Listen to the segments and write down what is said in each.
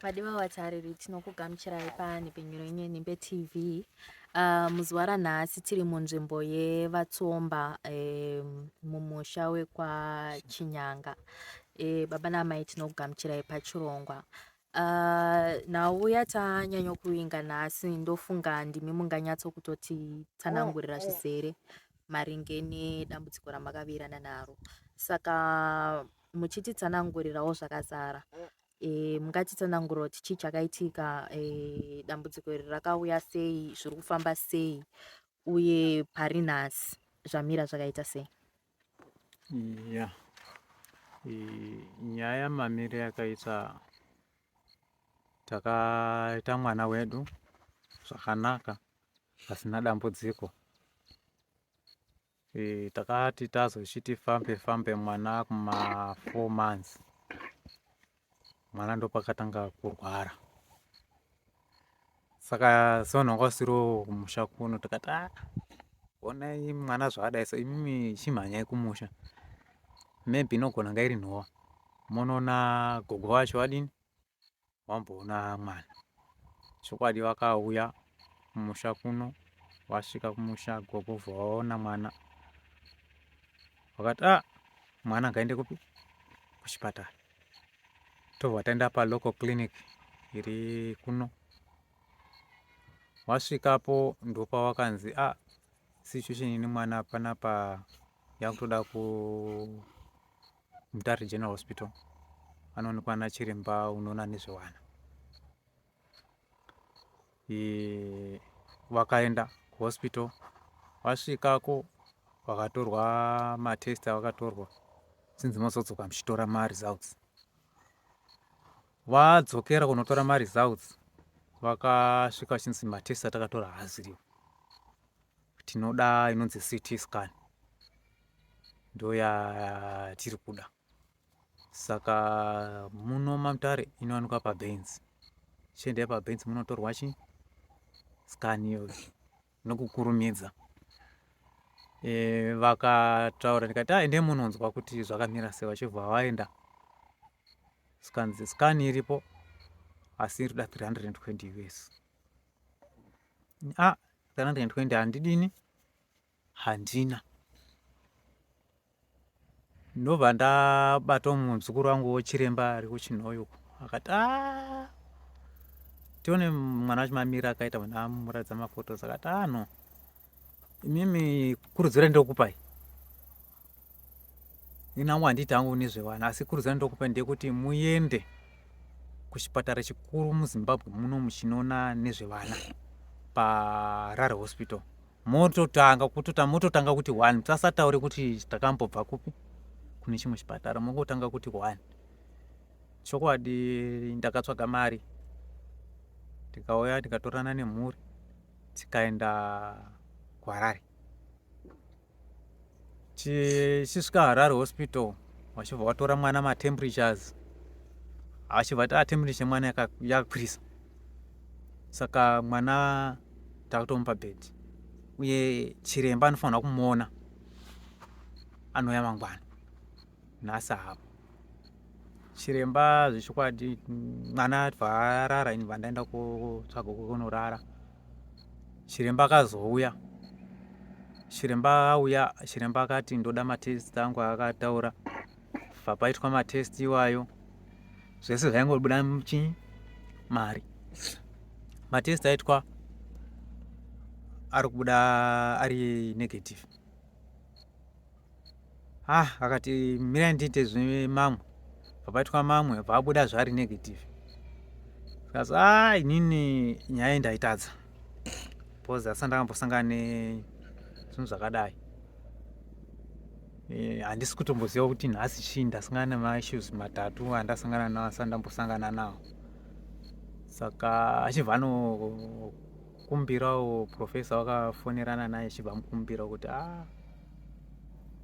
Vadiwa vatariri, tinokugamuchirai panhepfenyuro yenyu yeNhimbe TV. Muzuva ranhasi tiri munzvimbo yeVaTsomba mumusha wekwaChinyanga. Baba naamai, tinokugamuchirai pachirongwa. Nhau yatanyanya kuvinga nhasi, ndofunga ndimi munganyatsokutotitsanangurira zvizere maringe nedambudziko ramakavirana naro. Saka muchititsanangurirawo zvakazara, mungatitsanangurira kuti chii chakaitika, dambudziko iri rakauya sei, zviri kufamba sei, uye pari nhasi zvamira zvakaita sei? Ya, nyaya mamiriro yakaita, takaita mwana wedu zvakanaka pasina dambudziko. Takati tazochiti fambe fambe, mwana kuma 4 months, mwana ndopakatanga kurwara. Saka sevanhu vanga vasiriwo kumusha kuno, tikati, "A, onai mwana zvaadai so, imimi chimhanyai kumusha, maybe inogona nga iri nhova, monoona gogo vacho vadini, wamboona mwana." Chokwadi vakauya kumusha kuno. Vasvika kumusha, gogo vaona mwana, vakati, "A, mwana ngaende kupi? Kuchipatara." Tobva taenda palocal clinic iri kuno. Wasvikapo, ndopawakanzi, "A, situation ine mwana panapa yakutoda ku Mutare General Hospital, anoonekwa nachiremba unoona nezvevana." Vakaenda kuhospital. Vasvikako, vakatorwa matest avakatorwa, sinzi mozodzoka muchitora maresults. Vadzokera kunotora maresults, vakasvika vachinzi matest atakatora haaziriwo, tinoda inonzi CT scan, ndo yatiri kuda. Saka muno maMutare inowanikwa paBenz. Chiendai paBenz munotorwa chi scan iyoyo nokukurumidza. Vakataura, ndikati, "A, endei munonzwa kuti zvakamira sei." Vachibva vaenda, skanzi scan iripo, asi iri kuda 320 US. A, 320 handidini, handina. Ndobva ndabata muzukuru wangu wechiremba ari kuChinhoyi uko, akati, "A, tione mwana wacho mamiri akaita." Ndamuratidza mafotos, akati, "A, no, imimi kurudziro ndokupai inangu, handiti hangu nezvevana, asi kurudziro ndokupai ndeyekuti muende kuchipatara chikuru muZimbabwe muno muchinoona nezvevana, paHarare Hospital. Mototanga kutota, mototanga kuti one, musasataure kuti takambobva kupi kune chimwe chipatara, mongotanga kuti one." Chokwadi ndakatsvaga mari, tikauya, tikatorana nemhuri, tikaenda kuHarare. Tichisvika Harare Hospital, vachibva vatora mwana matemperatures, vachibva ti, "Temperature yemwana yakakwirisa, saka mwana takutomupa bed, uye chiremba anofanira kumuona anouya mangwana, nhasi hapo." Chiremba zvechokwadi, mwana abva arara, ini bva ndaenda kotsvaga kunorara. Chiremba akazouya. Chiremba auya, chiremba akati, "Ndoda matest angu." Akataura, bva paitwa matest iwayo, zvese zvaingobuda chii, mari. Matest aitwa ari kubuda ari negative. Ah, akati, "Mirai ndiite zvemamwe." Papaitwa mamwe, bva zvari negative. Saka, ah, inini nyaya ndaitadza, because asati ndakambosangana nezvinhu zvakadai. Handisi kutomboziva kuti nhasi chii. Ndasangana nemaissues matatu andasangana nawo asati ndambosangana nawo. Saka achibva anokumbirawo professor, wakafonerana naye, achibva amukumbira kuti, "A,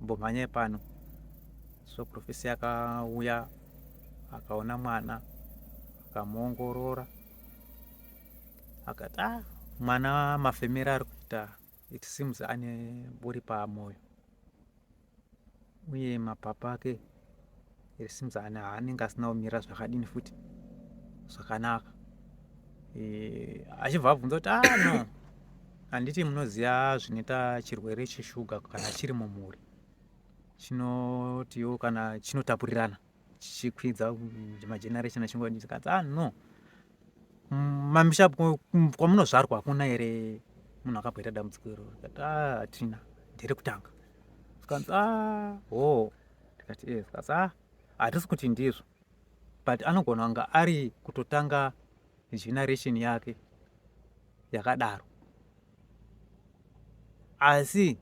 mbomhanyai pano." So professor akauya, akaona mwana, akamuongorora, akati, "A, mwana mafemero ari kuita, it seems ane buri pamwoyo, uye mapapu ake, it seems anenge asina kumira zvakadini futi." Zvakanaka. Achibva abvunza kuti ah no, handiti munoziva zvinoita chirwere cheshuga kana chiri mumhuri, chinotiwo kana chinotapurirana chichikwidza mageneration achingodii. Zvikanzi ah no, mamisha kwamunozvarwa hakuna here munhu akamboita dambudziko iroro? Tikati ah, hatina, nderekutanga. Zvikanzi ah, ho. Tikati e. Zvikanzi ah, hatisi kuti ndizvo, but anogona kunge ari kutotanga generation yake yakadaro. Asi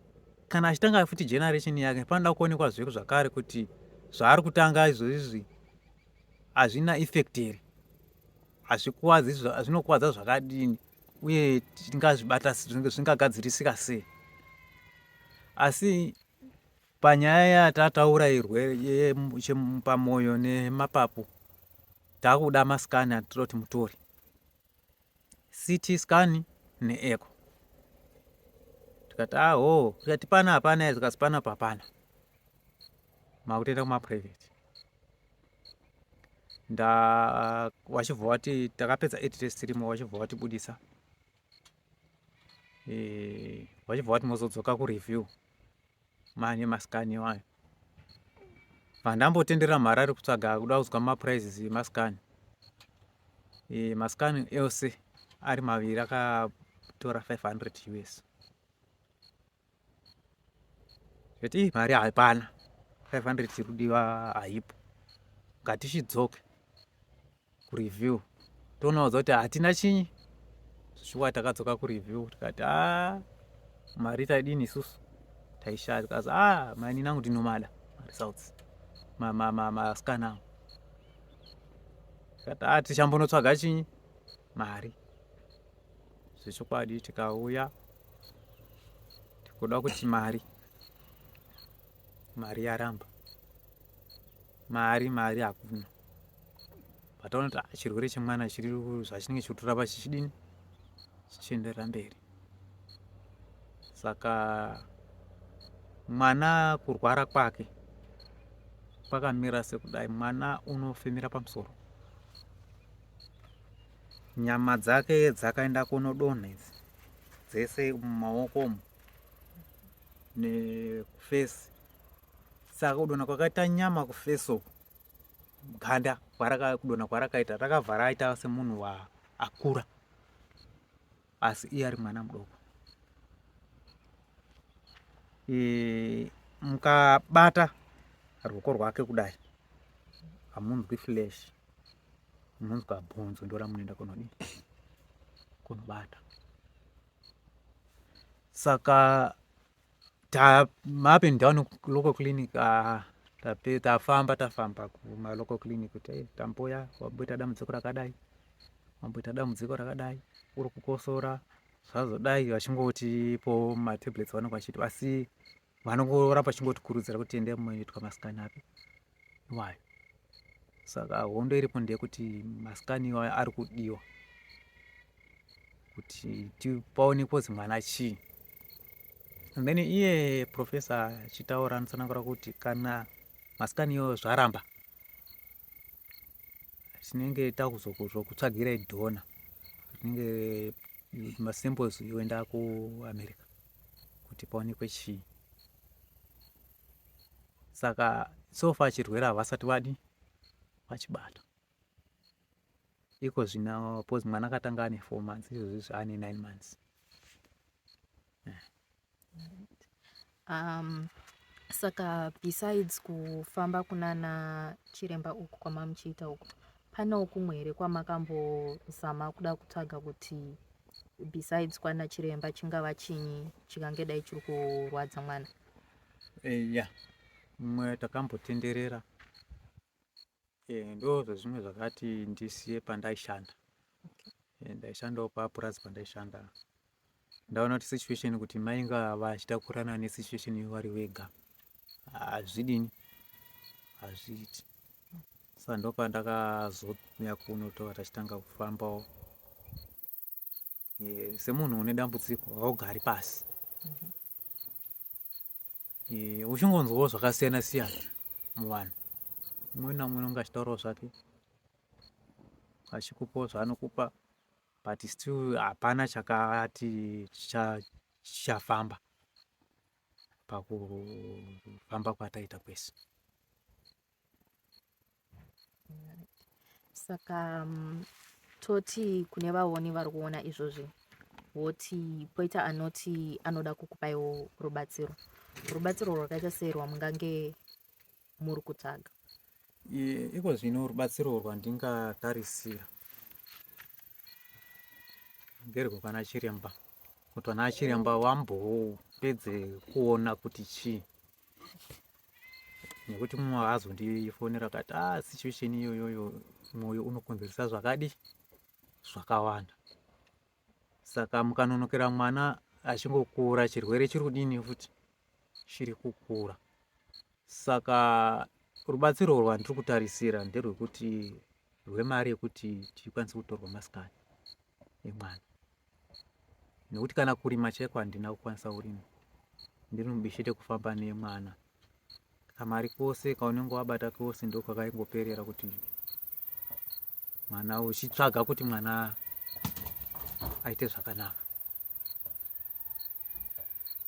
kana achitanga futi generation yake, panoda kuonekwa zve zvakare kuti zvaari kutanga izvozvizvi hazvina effect here, hazvikuwadzi, zvinokuwadza zvakadini, uye tingazvibata, zvingagadzirisika sei. Asi panyaya yatataura irwere pamwoyo nemapapu, takuda mascan atinoda kuti mutore CT scan neecho. Tikati aho. Tikati pana hapana. Zvikasi panapa hapana, makutoenda kumaprivate. Nda wachibva wati takapedza 8 days tirimo, wachibva watibudisa, wachibva wati mozodzoka kureview mane mascan iwayo. Vandambotenderera muHarare kutsvaga kuda kuzwa maprices emascan. Mascan ose ari maviri akatora 500 US. Zvati mari hapana, 500 iri kudiwa haipo, ngatichidzoke kureview tonoudza kuti hatina chinyi. Shuwa takadzoka kureview, tikati a mari taidini isusu taishaya. Tikazi a maini angu ndinomada maresults, mascan angu. Tikati a tichambonotsvaga chinyi mari. Zvechokwadi tikauya tikuda kuti mari, mari yaramba, mari mari hakuna. Pataona kuti ah, chirwere chemwana chiri zvachinenge chikutorapa chichidini, chichienderera mberi. Saka mwana kurwara kwake kwakamira sekudai: mwana unofemera pamusoro, nyama dzake dzakaenda kunodonha idzi dzese mumaoko umu nekuface. Saka kudonha kwakaita nyama kuface uku, ganda kudonha kwarakaita rakabva raita semunhu akura, asi iye ari mwana mudoko. Mukabata ruoko rwake kudai, hamunzwi flesh, munonzwa bhonzo ndo ramunoenda kunodii, kunobata. Saka up and down local clinic, tafamba tafamba kumalocal clinic kuti tamboya wamboita dambudziko rakadai, wamboita dambudziko rakadai, uri kukosora zvazodai, vachingotipo matablets vanenge vachiti, asi vanongoramba vachingotikurudzira kuti endai munoitwa mascan api iwayo. Saka hondo iripo ndeyekuti mascan iwayo ari kudiwa kuti paonekwe kuti mwana chii. And then iye professor achitaura anotsanangura kuti kana mascan iwayo zvaramba, tinenge takuzokutsvagirai donor, tinenge masamples yoenda kuAmerica kuti paonekwe chii. Saka so far chirwere havasati vadi vachibata iko zvino, because mwana akatanga ane 4 months, izvozvi ane 9 months. Saka besides kufamba kunana chiremba uku kwamamuchiita uku, panewo kumwe here kwamakambozama kuda kutsvaga kuti besides kwana chiremba chingava chinyi chikangedai chiri kurwadza mwana? Ya, mumwe takambotenderera. Ndo zvezvimwe zvakati ndisiye pandaishanda. Ndaishandawo papurazi pandaishanda, ndaona kuti situation kuti mainga vachitakurana nesituation iyo vari vega hazvidini, hazviiti. Saka ndopandakazouya kuno, tova tachitanga kufambawo. Semunhu une dambudziko haugari pasi, uchingonzwawo zvakasiyana siyana muvanhu, umwe naumwe unonge achitaurawo zvake. Achikupawo zvaanokupa but still hapana chakati chichafamba pakufamba kwataita kwese. Saka toti kune vaoni vari kuona izvozvi woti poita anoti anoda kukupaiwo rubatsiro, rubatsiro rwakaita sei rwamungange muri kutsvaga? Iko zvino rubatsiro rwandingatarisira nderwekwana chiremba, kuti vana chiremba vambopedze kuona kuti chii, nekuti mumwe azondifonera akati ah, situation iyoyoyo mwoyo unokonzeresa zvakadi zvakawanda, saka mukanonokera mwana achingokura chirwere chiri kudini futi chiri kukura. Saka rubatsiro rwandiri kutarisira nderwekuti rwemari yekuti tikwanise kutorwa masikani emwana, nekuti kana kurima chaiko handina kukwanisa kurima, ndiri mubishi rekufamba nemwana. Kamari kose kaunenge wabata kose ndokwakaingoperera kuti mwana uchitsvaga kuti mwana aite zvakanaka.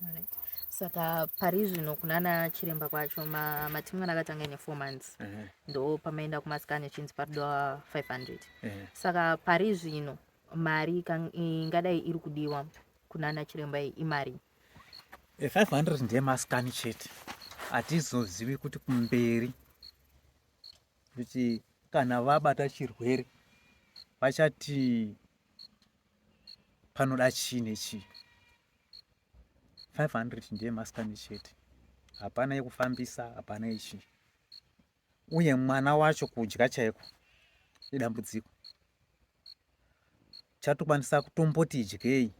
Alright. Saka pari zvino kunana chiremba kwacho mati mwana akatanga ine 4 months ndo pamaenda kumasikani echinzi paridiwa 500. Saka pari zvino mari ingadai iri kudiwa kunana chiremba iyi imari 500 ndeyemasikani chete, hatizozivi kuti kumberi kuti kana vabata chirwere vachati panoda chii nechii. 500 ndiye masikani chete, hapana yekufambisa, hapana ichii. Uye mwana wacho kudya chaiko idambudziko, chatokwanisa kutomboti idyei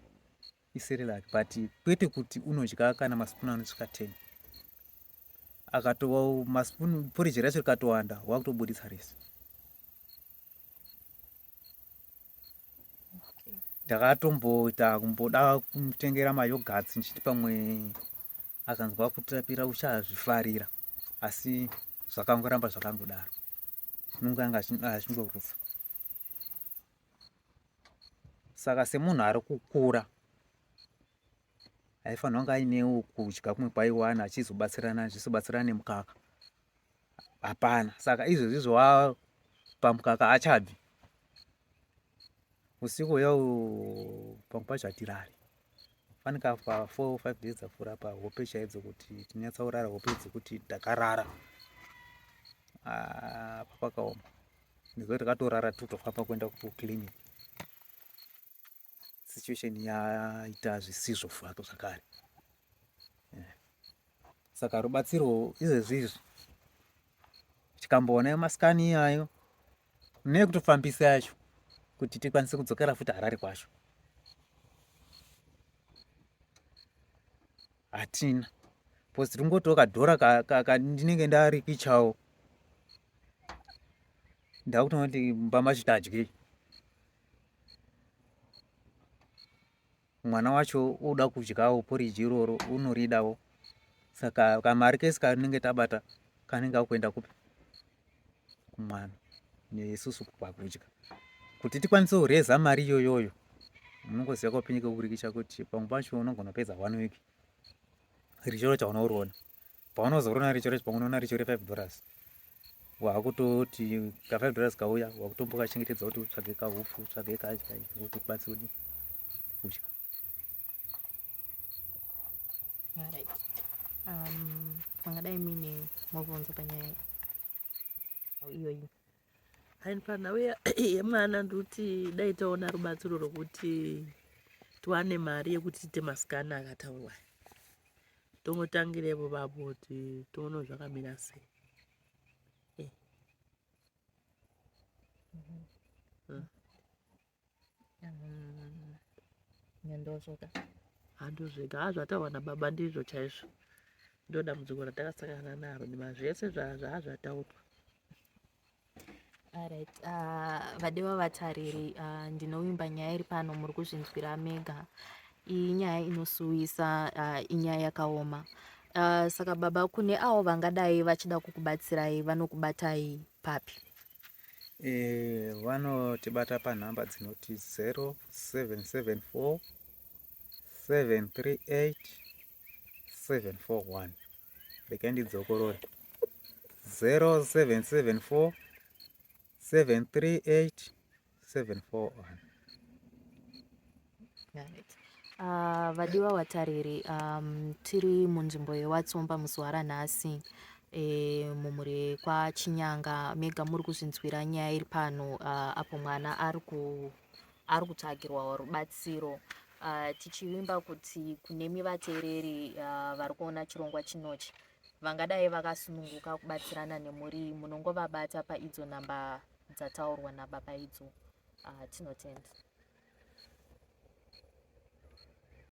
icerelac, but kwete kuti unodya kana masipunu anosvika 10 akatova masipunu, porridge racho rikatowanda wakutobuditsa rese. Ndakatomboita kumboda kumutengera mayoghurts ndichiti pamwe akanzwa kutapira uchazvifarira, asi zvakangoramba zvakangodaro, unonge anga achingorutsa. Saka semunhu ari kukura aifanirwa kunge ainewo kudya kumwe kwaiwana achizobatsirana, achizobatsirana nemukaka hapana. Saka izvezvi zvowa pamukaka achabvi usiku uya pamwe pacho hatirari, fanika pa 4 5 days dzapfuura pa hope chaidzo kuti tinyatsa kurara hope dzekuti takarara pakaoma, ndizvo takatorara totofamba kuenda kuclinic. Situation yaita zvisizvo zvako zvakare. Saka rubatsiro izvezvi izvi tikamboona masikani iyayo nekutofambisa yacho kuti tikwanise kudzokera futi Harare kwacho hatina, because tiringotiwo kadhora kandinenge ndarikichawo ndakutoona kuti mumba macho tadyei, mwana wacho oda kudyawo poriji iroro unoridawo, saka kamari kese kanenge tabata kanenge kakuenda kupi kumwana neisusu pakudya kuti tikwanise kureza mari iyoyoyo. Munongoziva kaupenyu kekurikicha kuti pamwe pacho unogona kupedza 1 week richoro chaunoriona, paunozoriona richoro pamwe unoona richoro 5 dollars, wakutoti ka 5 dollars kauya wakutombokachengetedza kuti utsvage kahupfu utsvage kadya kuti ukwanise kudi kudya. Alright. Mangadai muine mubvunzo panyaya iyoyi? Haini panhau yemwana ndikuti dai taona rubatsiro rwekuti tiwane mari yekuti tiite masikana akataurwa, tongotangirepo papo kuti tione zvakamira sei. Ndozvoga handozvega ha zvataurwa nababa ndizvo chaizvo, ndo dambudziko ratakasangana naro nemazvese zvaazvataurwa. Alright, vadiwa vatariri, ndinovimba nyaya iri pano muri kuzvinzwira mega. Iyi nyaya inosuwisa, inyaya yakaoma. Saka baba, kune avo vangadai vachida kukubatsirai vanokubatai papi? E, vanotibata panhamba dzinoti 0774 738 741. Regai ndidzokorore 0774 738 741. Right. Vadiwa vatariri, tiri munzvimbo yeWatsomba muzuva ranhasi mumhuri yekwaChinyanga. Mega muri kuzvinzwira nyaya iri pano apo mwana ari ku ari kutsvagirwa rubatsiro, tichivimba kuti kunemi vateereri vari kuona chirongwa chinochi vangadai vakasununguka kubatsirana nemhuri, munongovabata paidzo nhamba dzataurwa nababa idzo. Tinotenda.